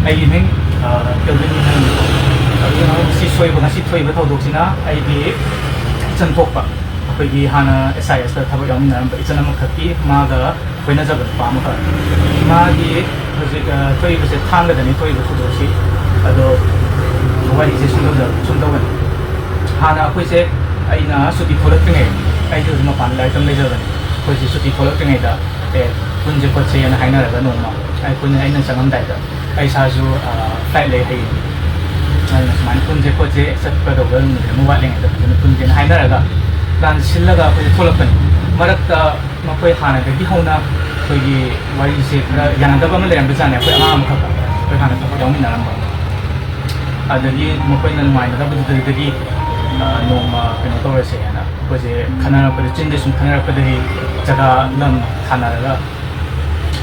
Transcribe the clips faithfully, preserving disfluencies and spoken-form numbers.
ꯑꯩꯒꯤ ꯃꯤꯡ, ꯑ, ꯀꯦꯜꯚꯤꯟ ꯃꯤꯅꯟ꯫ ꯑꯗꯨꯅ ꯁꯤ ꯁꯣꯏꯕ, ꯉꯁꯤ ꯊꯣꯛꯏꯕ ꯊꯧꯗꯣꯛꯁꯤꯅ ꯑꯩꯒꯤ ꯏꯆꯟ ꯊꯣꯛꯄ, ꯑꯩꯈꯣꯏꯒꯤ ꯍꯥꯟꯅ S I S ꯇ ꯊꯕꯛ ꯌꯥꯎꯃꯤꯟꯅꯔꯝꯕ ꯏꯆꯟ ꯑꯃꯈꯛꯀꯤ, ꯃꯥꯒ ꯀꯣꯏꯅꯖꯕ ꯅꯨꯄꯥ ꯑꯃꯈꯛ꯫ ꯃꯥꯒꯤ ꯍꯧꯖꯤꯛ, ꯑ, ꯊꯣꯛꯏꯕꯁꯦ ꯊꯥꯡꯒꯗꯅꯤ ꯊꯣꯛꯏꯕ ꯊꯧꯗꯣꯛꯁꯤ꯫ ꯑꯗꯣ ꯋꯥꯔꯤꯁꯦ ꯁꯨꯝ ꯇꯧꯖ-, ꯁꯨꯝ ꯇꯧꯕꯅꯤ꯫ ꯍꯥꯟꯅ ꯑꯩꯈꯣꯏꯁꯦ, ꯑꯩꯅ ꯁꯨꯇꯤ ꯊꯣꯛꯂꯛꯇ꯭ꯔꯤꯉꯩ, ꯑꯩꯁꯦ ꯍꯧꯖꯤꯛ ꯃꯄꯥꯟꯗ ꯂꯥꯏꯔꯤꯛ ꯇꯝ ꯂꯩꯖꯕꯅꯤ꯫ ꯑꯩꯈꯣꯏꯁꯦ ꯁꯨꯇꯤ ꯊꯣꯛꯂꯛꯇ꯭ꯔꯤꯉꯩꯗ, "ꯑꯦ, ꯄꯨꯟꯁꯦ ꯈꯣꯠꯁꯦꯅ" ꯍꯥꯏꯅꯔꯒ ꯅꯣꯡꯃ ꯑꯩ ꯄꯨꯟꯅ, ꯑꯩꯅ ꯆꯪꯉꯝꯗꯥꯏꯗ ꯑꯩ ꯏꯁꯥꯁꯨ, ꯑ, flight ꯂꯩ ꯍꯌꯦꯡ, ꯑꯗꯨꯅ ꯁꯨꯃꯥꯏꯅ ꯄꯨꯟꯁꯦ ꯈꯣꯠꯁꯦ, ꯆꯠꯀꯗꯧꯕ ꯅꯨꯃꯤꯠ ꯑꯃ ꯋꯥꯠꯂꯤꯉꯩꯗ ꯐꯖꯅ ꯄꯨꯟꯁꯦꯅ ꯍꯥꯏꯅꯔꯒ, plan ꯁꯤꯜꯂꯒ ꯑꯩꯈꯣꯏꯁꯦ ꯊꯣꯛꯂꯛꯄꯅꯤ꯫ ꯃꯔꯛꯇ ꯃꯈꯣꯏ ꯍꯥꯟꯅꯗꯒꯤ ꯍꯧꯅ ꯑꯩꯈꯣꯏꯒꯤ ꯋꯥꯔꯤꯁꯦ ꯈꯔ ꯌꯥꯅꯗꯕ ꯑꯃ ꯂꯩꯔꯝꯕꯖꯥꯠꯅꯦ, ꯑꯩꯈꯣꯏ ꯑꯉꯥꯡ ꯑꯃꯈꯛ ꯑꯩꯈꯣꯏ ꯍꯥꯟꯅ ꯊꯕꯛ ꯌꯥꯎꯃꯤꯟꯅꯔꯝꯕ꯫ ꯑꯗꯒꯤ ꯃꯈꯣꯏꯅ ꯅꯨꯡꯉꯥꯏꯅꯗꯕꯗꯨꯗꯒꯤ, ꯑ, ꯅꯣꯡꯃ ꯀꯩꯅꯣ ꯇꯧꯔꯁꯦꯅ ꯑꯩꯈꯣꯏꯁꯦ ꯈꯟꯅꯔꯛꯄꯗ, ꯆꯤꯟꯗ ꯁꯨꯝ ꯈꯟꯅꯔꯛꯄꯗꯒꯤ ꯖꯒꯥ ꯂꯝ ꯊꯥꯅꯔꯒ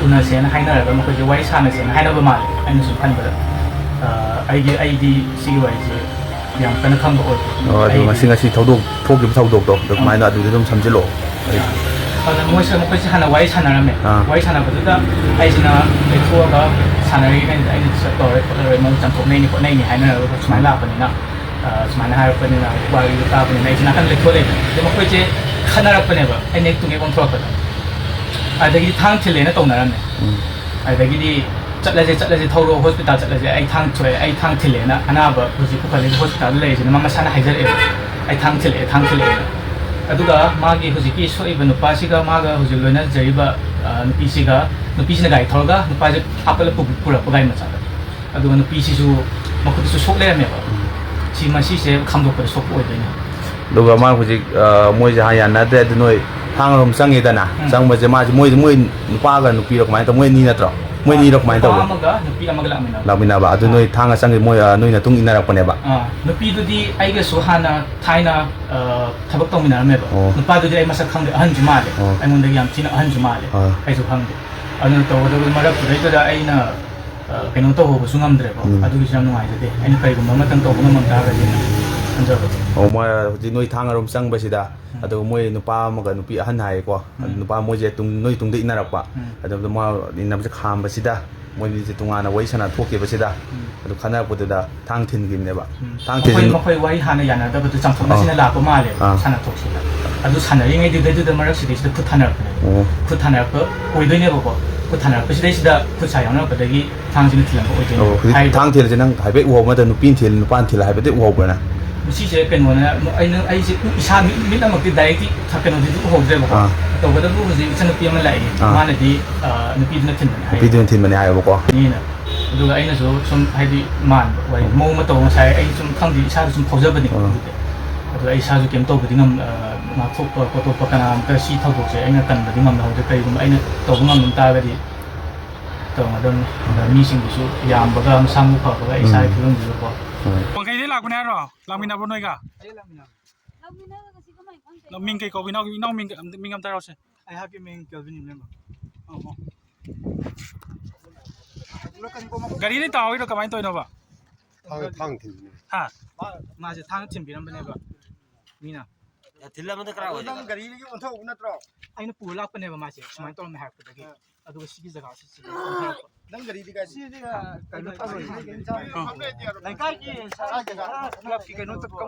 ꯎꯅꯁꯦꯅ ꯍꯥꯏꯅꯔꯒ ꯃꯈꯣꯏꯁꯦ ꯋꯥꯔꯤ ꯁꯥꯟꯅꯁꯦꯅ ꯍꯥꯏꯅꯕ ꯃꯥꯜꯂꯦ, ꯑꯩꯅ ꯁꯨꯝ ꯈꯟꯕꯗ꯫ ꯑ, ꯑꯩꯒꯤ, ꯑꯩꯗꯤ ꯁꯤꯒꯤ ꯋꯥꯔꯤꯁꯦ ꯌꯥꯝ ꯀꯟꯅ ꯈꯪꯕ ꯑꯣꯏꯗꯦ꯫ ꯑꯣ, ꯑꯗꯨ ꯑꯩ ꯉꯁꯤ, ꯉꯁꯤ ꯊꯧꯗꯣꯛ ꯊꯣꯛꯈꯤꯕ ꯊꯧꯗꯣꯛꯇꯣ ꯑꯗꯨ ꯑꯥ꯫ ꯀꯃꯥꯏꯅ ꯑꯗꯨꯗꯤ ꯑꯗꯨꯝ ꯁꯝꯖꯤꯜꯂꯛꯑꯣ꯫ ꯑꯗꯨꯅ ꯃꯣꯏꯁꯦ, ꯃꯈꯣꯏꯁꯦ ꯍꯥꯟꯅ ꯋꯥꯔꯤ ꯁꯥꯟꯅꯔꯝꯃꯦ꯫ ꯑꯥ꯫ ꯋꯥꯔꯤ ꯁꯥꯟꯅꯕꯗꯨꯗ ꯑꯩꯁꯤꯅ ꯂꯩꯊꯣꯛꯑꯒ ꯁꯥꯟꯅꯔꯤꯉꯩꯗ ꯑꯩꯅ disturb ꯇꯧꯔꯣꯏ ꯈꯣꯠꯂꯔꯣꯏ, ꯃꯣꯏ ꯆꯥꯝꯊꯣꯛꯅꯩꯅꯤ ꯈꯣꯠꯅꯩꯅꯤ ꯍꯥꯏꯅꯔꯒ ꯁꯨꯃꯥꯏꯅ ꯎꯝ꯫ ꯂꯥꯛꯄꯅꯤꯅ, ꯑ, ꯁꯨꯃꯥꯏꯅ ꯍꯥꯏꯔꯛꯄꯅꯤꯅ ꯋꯥꯔꯤꯗꯣ ꯇꯥꯕꯅꯤꯅ ꯑꯩꯁꯦ ꯅꯥꯀꯟ ꯂꯩꯊꯣꯛꯑ ꯂꯩꯕꯅꯦ꯫ ꯑꯗꯣ ꯃꯈꯣꯏꯁꯦ ꯈꯟꯅꯔꯛꯄꯅꯦꯕ, ꯑꯩꯅ ꯍꯦꯛ ꯇꯨꯡ ꯍꯦꯛ ꯑꯣꯟꯊꯣꯔꯛꯄꯗ꯫ ꯑꯗꯒꯤꯗꯤ ꯊꯥꯡ ꯊꯤꯜꯂꯦꯅ ꯇꯧꯅꯔꯝꯃꯦ꯫ ꯎꯝ꯫ ꯑꯗꯒꯤꯗꯤ "ꯆꯠꯂꯁꯦ, ꯆꯠꯂꯁꯦ, ꯊꯧꯔꯣ, hospital ꯆꯠꯂꯁꯦ, ꯑꯩ ꯊꯥꯡ ꯊꯣꯛꯑꯦ, ꯑꯩ ꯊꯥꯡ ꯊꯤꯜꯂꯦꯅ", ꯑꯅꯥꯕ ꯍꯧꯖꯤꯛ ꯄꯨꯈꯠꯂꯤꯕ hospital ꯗ ꯂꯩꯔꯤꯁꯤꯅ ꯃꯥ ꯃꯁꯥꯅ ꯍꯥꯏꯖꯔꯛꯑꯦꯕ, "ꯑꯩ ꯊꯥꯡ ꯊꯤꯜꯂꯛꯑꯦ, ꯊꯥꯡ ꯊꯤꯜꯂꯛꯑꯦꯅ"꯫ ꯑꯗꯨꯒ ꯃꯥꯒꯤ ꯍꯧꯖꯤꯛꯀꯤ ꯁꯣꯛꯏꯕ ꯅꯨꯄꯥꯁꯤꯒ ꯃꯥꯒ ꯍꯧꯖꯤꯛ ꯂꯣꯏꯅꯖꯔꯤꯕ, ꯑ, ꯅꯨꯄꯤꯁꯤꯒ, ꯅꯨꯄꯤꯁꯤꯅ ꯒꯥꯔꯤ ꯊꯧꯔꯒ ꯅꯨꯄꯥꯁꯦ ꯍꯥꯞꯀꯠꯂ ꯄꯨ-, ꯄꯨꯔꯛꯄ ꯒꯥꯔꯤ ꯃꯆꯥꯗ꯫ ꯑꯗꯨꯒ ꯅꯨꯄꯤꯁꯤꯁꯨ ꯃꯈꯨꯠꯇꯁꯨ ꯁꯣꯛ ꯂꯩꯔꯝꯃꯦꯕ꯫ ꯎꯝ꯫ ꯁꯤ, ꯃꯁꯤꯁꯦ ꯈꯥꯝꯗꯣꯛꯄꯗ ꯁꯣꯛꯄ ꯑꯣꯏꯗꯣꯏꯅꯦ꯫ ꯑꯗꯨꯒ ꯃꯥ ꯍꯧꯖꯤꯛ, ꯑ, ꯃꯣꯏꯁꯦ ꯍꯥꯟꯅ ꯌꯥꯅꯗ꯭ꯔꯦ, ꯑꯗꯨ ꯅꯣꯏ ꯊꯥꯡ ꯑꯍꯨꯝ ꯆꯪꯉꯤꯗꯅ, ꯎꯝ꯫ ꯆꯪꯕꯁꯦ ꯃꯥꯁꯦ ꯃꯣꯏ, ꯃꯣꯏ ꯅꯨꯄꯥꯒ ꯅꯨꯄꯤꯔꯣ ꯀꯃꯥꯏꯅ ꯇꯧ-, ꯃꯣꯏ ꯑꯅꯤ ꯅꯠꯇ꯭ꯔꯣ? ꯃꯣꯏ ꯑꯅꯤꯔꯣ ꯀꯃꯥꯏꯅ ꯅꯨꯄꯥ ꯇꯧꯒꯦ? ꯑꯃꯒ ꯅꯨꯄꯤ ꯑꯃꯒ ꯂꯥꯛꯃꯤꯟꯅꯕ꯫ ꯂꯥꯛꯃꯤꯟꯅꯕ꯫ ꯑꯗꯨ ꯑꯥ꯫ ꯅꯣꯏ ꯊꯥꯡꯒ ꯆꯪꯉꯤ, ꯃꯣꯏ, ꯑ, ꯅꯣꯏ ꯅꯇꯨꯡ ꯏꯟꯅꯔꯛꯄꯅꯦꯕ? ꯑꯥ, ꯅꯨꯄꯤꯗꯨꯗꯤ ꯑꯩꯒꯁꯨ ꯍꯥꯟꯅ ꯊꯥꯏꯅ, ꯑ, ꯊꯕꯛ ꯇꯧꯃꯤꯟꯅꯔꯝꯃꯦꯕ꯫ ꯑꯣ꯫ ꯅꯨꯄꯥꯗꯨꯗꯤ ꯑꯩ ꯃꯁꯛ ꯈꯪꯗꯦ, ꯑꯍꯟꯁꯨ ꯃꯥꯜꯂꯦ꯫ ꯑꯣ꯫ ꯑꯩꯉꯣꯟꯗꯒꯤ ꯌꯥꯝ ꯊꯤꯅ ꯑꯍꯟꯁꯨ ꯃꯥꯜꯂꯦ꯫ ꯑꯥ꯫ ꯑꯩꯁꯨ ꯈꯪꯗꯦ꯫ ꯑꯗꯨꯅ ꯇꯧꯒꯗꯕ ꯃꯔꯛꯇꯨꯗꯩꯗꯨꯗ ꯑꯩꯅ, ꯑ, ꯀꯩꯅꯣ ꯇꯧꯍꯧꯕꯁꯨ ꯉꯝꯗ꯭ꯔꯦꯀꯣ꯫ ꯎꯝ꯫ ꯑꯗꯨꯒꯤꯁꯨ ꯌꯥꯝ ꯅꯨꯡꯉꯥꯏꯖꯗꯦ꯫ ꯑꯩꯅ ꯀꯔꯤꯒꯨꯝꯕ ꯑꯃꯇꯪ ꯇꯧꯕ ꯉꯝꯃꯝ ꯇꯥꯔꯒꯗꯤ ꯈꯟꯖꯕ꯫ ꯑꯣ, ꯃꯣꯏ ꯍꯧꯖꯤꯛ ꯅꯣꯏ ꯊꯥꯡ ꯑꯔꯣꯝ ꯆꯪꯕꯁꯤꯗ, ꯎꯝ꯫ ꯑꯗꯨꯒ ꯃꯣꯏ ꯅꯨꯄꯥ ꯑꯃꯒ ꯅꯨꯄꯤ ꯑꯍꯟ ꯍꯥꯏꯌꯦꯀꯣ꯫ ꯎꯝ꯫ ꯅꯨꯄꯥ ꯃꯣꯏꯁꯦ ꯇꯨꯡ-, ꯅꯣꯏ ꯇꯨꯡꯗ ꯏꯟꯅꯔꯛꯄ꯫ ꯎꯝ꯫ ꯑꯗꯨꯗ ꯃꯥ ꯏꯟꯅꯕꯁꯦ ꯈꯥꯝꯕꯁꯤꯗ, ꯃꯣꯏꯅꯤꯁꯦ ꯇꯣꯉꯥꯟꯅ ꯋꯥꯔꯤ ꯁꯥꯟꯅ ꯊꯣꯛꯈꯤꯕꯁꯤꯗ, ꯎꯝ꯫ ꯑꯗꯨ ꯈꯟꯅꯔꯛꯄꯗꯨꯗ ꯊꯥꯡ ꯊꯤꯟꯈꯤꯕꯅꯦꯕ꯫ ꯎꯝ꯫ ꯊꯥꯡ ꯃꯈꯣꯏ, ꯊꯤꯟ- ꯃꯈꯣꯏ ꯋꯥꯔꯤ ꯍꯥꯟꯅ ꯌꯥꯅꯗꯕꯗꯨ ꯆꯥꯝꯊꯣꯛꯅꯁꯤꯅ ꯑꯥ꯫ ꯂꯥꯛꯄ ꯃꯥꯜꯂꯦꯕ, ꯑꯥ꯫ ꯁꯥꯟꯅꯊꯣꯛꯁꯤꯅ꯫ ꯑꯗꯨ ꯁꯥꯟꯅꯔꯤꯉꯩꯗꯨꯗꯩꯗꯨꯗ ꯃꯔꯛꯁꯤꯗꯩꯁꯤꯗ ꯈꯨꯠ ꯊꯥꯅꯔꯛꯄꯅꯦꯕ꯫ ꯑꯣ꯫ ꯈꯨꯠ ꯊꯥꯅꯔꯛꯄ ꯑꯣꯏꯗꯣꯏꯅꯦꯕꯀꯣ꯫ ꯈꯨꯠ ꯊꯥꯅꯔꯛꯄꯁꯤꯗꯩꯁꯤꯗ ꯈꯨꯠ ꯁꯥ ꯌꯥꯎꯅꯔꯛꯄꯗꯒꯤ ꯊꯥꯡꯁꯤꯅ ꯊꯤꯜꯂꯝꯕ ꯑꯣꯏꯗꯣꯏꯅꯦꯕ꯫ ꯑꯣ, ꯍꯧꯖꯤꯛ ꯍꯥꯏꯔꯤꯕ ꯊꯥꯡ ꯊꯤꯜꯂꯤꯁꯦ ꯅꯪ ꯍꯥꯏꯐꯦꯠ ꯎꯍꯧꯕ ꯅꯠꯇ꯭ꯔ? ꯅꯨꯄꯤꯅ ꯊꯤꯜꯂꯤ, ꯅꯨꯄꯥꯅ ꯊꯤꯜꯂꯤ ꯍꯥꯏꯐꯦꯠꯇꯤ ꯎꯍꯧꯕ꯭ꯔꯅ? ꯃꯁꯤꯁꯦ ꯀꯩꯅꯣꯅ, ꯑꯩꯅ, ꯑꯩꯁꯦ ꯏꯁꯥ ꯃꯤꯠ, ꯃꯤꯠ ꯑꯃꯛꯇꯤ directly ꯀꯩꯅꯣꯗꯨꯗꯤ ꯎꯍꯧꯗ꯭ꯔꯦꯕꯀꯣ꯫ ꯑꯥ꯫ ꯇꯧꯕꯇꯕꯨ ꯍꯧꯖꯤꯛ ꯏꯆꯟꯅꯨꯄꯤ ꯑꯃ ꯂꯥꯛꯑꯦ꯫ ꯑꯥ꯫ ꯃꯥꯅꯗꯤ, ꯑ, ꯅꯨꯄꯤꯗꯨꯅ ꯊꯤꯟꯕꯅꯦ ꯍꯥꯏꯌꯦ꯫ ꯅꯨꯄꯤꯗꯨꯅ ꯊꯤꯟꯕꯅꯦ ꯍꯥꯏꯌꯦꯕꯀꯣ꯫ ꯃꯤꯅ꯫ ꯑꯗꯨꯒ ꯑꯩꯅꯁꯨ ꯁꯨꯝ ꯍꯥꯏꯗꯤ ꯃꯥꯟꯕ, ꯍꯣꯏ, ꯎꯝ꯫ ꯃꯑꯣꯡ ꯃꯇꯧ ꯉꯁꯥꯏ ꯑꯩ ꯁꯨꯝ ꯈꯪꯗꯦ, ꯏꯁꯥꯗ ꯁꯨꯝ ꯐꯥꯎꯖꯕꯅꯦ꯫ ꯑꯥ꯫ ꯑꯗꯨꯗꯤ ꯑꯗꯣ ꯑꯩ ꯏꯁꯥꯁꯨ ꯀꯩꯝ ꯇꯧꯕꯗꯤ ꯉꯝ-, ꯑ, ꯉꯥꯛꯊꯣꯛꯄ ꯈꯣꯠꯇꯣꯛꯄ ꯀꯅꯥꯝꯇ ꯁꯤ ꯊꯧꯗꯣꯛꯁꯦ ꯑꯩꯅ ꯀꯟꯕꯗꯤ ꯉꯝꯍꯧꯗꯦ꯫ ꯀꯔꯤꯒꯨꯝꯕ ꯑꯩꯅ ꯇꯧꯕ ꯉꯝꯂꯝ ꯇꯥꯔꯒꯗꯤ ꯇꯧꯔꯝꯒꯗꯕꯅꯤ꯫ ꯑꯗ ꯃꯤꯁꯤꯡꯗꯨꯁꯨ ꯌꯥꯝꯕꯒ ꯃꯁꯥ ꯃꯎ ꯐꯕꯒ ꯑꯩ ꯏꯁꯥꯒꯤ ꯎꯝ꯫ ꯐꯤꯕꯝꯗꯨꯁꯨꯀꯣ꯫ ꯍꯣꯏ꯫ ꯋꯥꯡꯈꯩꯗꯩ ꯂꯥꯛꯄꯅꯦ ꯍꯥꯏꯔꯣ? ꯂꯥꯛꯃꯤꯟꯅꯕ꯭ꯔꯣ ꯅꯣꯏꯒ? ꯑꯩ ꯂꯥꯛꯃꯤꯟꯅꯕꯅꯦ꯫ ꯂꯥꯛꯃꯤꯟꯅꯕꯒ ꯁꯤ ꯀꯃꯥꯏ ꯈꯪꯗꯣꯏꯅꯣ? ꯃꯤꯡ ꯀꯩ ꯀꯧꯕ? ꯏꯅꯥꯎ, ꯏꯅꯥꯎ ꯃꯤꯡ, ꯃꯤꯡ ꯑꯝꯇ ꯍꯥꯏꯔꯛꯑꯣꯁꯦ꯫ ꯑꯩꯍꯥꯛꯀꯤ ꯃꯤꯡ ꯀꯦꯜꯕꯤꯟ ꯏꯕꯦꯝꯃ꯫ ꯑꯣ, ꯑꯣ꯫ ꯒꯥꯔꯤꯗꯩ ꯇꯥꯍꯧꯔꯤꯔꯣ? ꯀꯃꯥꯏꯅ ꯇꯧꯔꯤꯅꯣꯕ? ꯊꯥꯡ, ꯊꯥꯡ ꯊꯤꯟꯕꯅꯦ꯫ ꯍꯥ? ꯃꯥꯁꯦ ꯊꯥꯡꯅ ꯊꯤꯟꯕꯤꯔꯝꯕꯅꯦꯕ ꯃꯤꯅ꯫ ꯊꯤꯜꯂꯝꯕꯗꯣ ꯀꯔꯥꯏ ꯑꯗꯣ ꯅꯪ ꯑꯣꯏꯗꯣꯏꯅꯣ? ꯒꯥꯔꯤꯗꯒꯤ ꯑꯣꯟꯊꯣꯛꯎꯕ ꯅꯠꯇ꯭ꯔꯣ? ꯑꯩꯅ ꯄꯨꯔ ꯂꯥꯛꯄꯅꯦꯕ ꯃꯥꯁꯦ, ꯁꯨꯃꯥꯏꯅ ꯇꯧꯔꯝꯃꯦ ꯍꯥꯏꯔꯛꯄꯗꯒꯤ꯫ ꯑꯥ꯫ ꯑꯗꯨꯒ ꯁꯤꯒꯤ ꯖꯒꯥꯁꯤ ꯁꯤꯗ ꯑꯣꯟꯊꯣꯔꯛꯄ꯫ ꯅꯪ ꯒꯥꯔꯤꯗꯤ ꯀꯥꯏ? ꯁꯤꯗꯤ, ꯑ, ꯀꯩꯅꯣ ꯇꯧꯔꯦ꯫ ꯑꯥ꯫ ꯂꯩꯀꯥꯏꯒꯤ ꯁꯔꯥ ꯖꯒꯥ ꯀ꯭ꯂꯕꯀꯤ ꯀꯩꯅꯣ ꯇꯧ-,